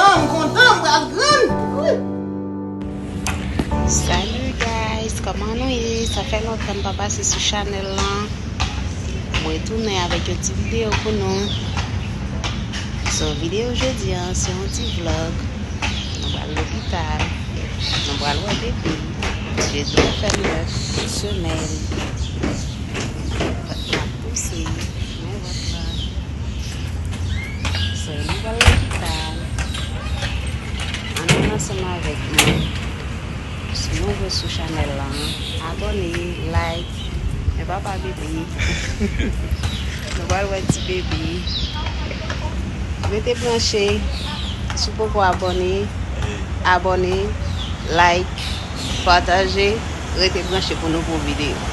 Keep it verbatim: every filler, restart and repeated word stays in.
M kontan, m pral grann. Salut guys, kòman nou ye? Sa fè lontan m pa pase sou chanèl lan. M retounen avèk yon ti videyo pou nou. So videyo jodi an se yon ti vlog. Nou pral lopital. Nou pral wè bebe. Jezi fè nèf semèn. Vant la pouse. Men vant la. So nou pral lopital. Ann ann ansanm avèk nou. Si nouvo sou chanèl lan, abòne, like. Men papa bebe. Nou pral wè ti bebe. Rete branche. Si w poko abòne, abòne, like, pataje. Rete branche pou nouvo videyo.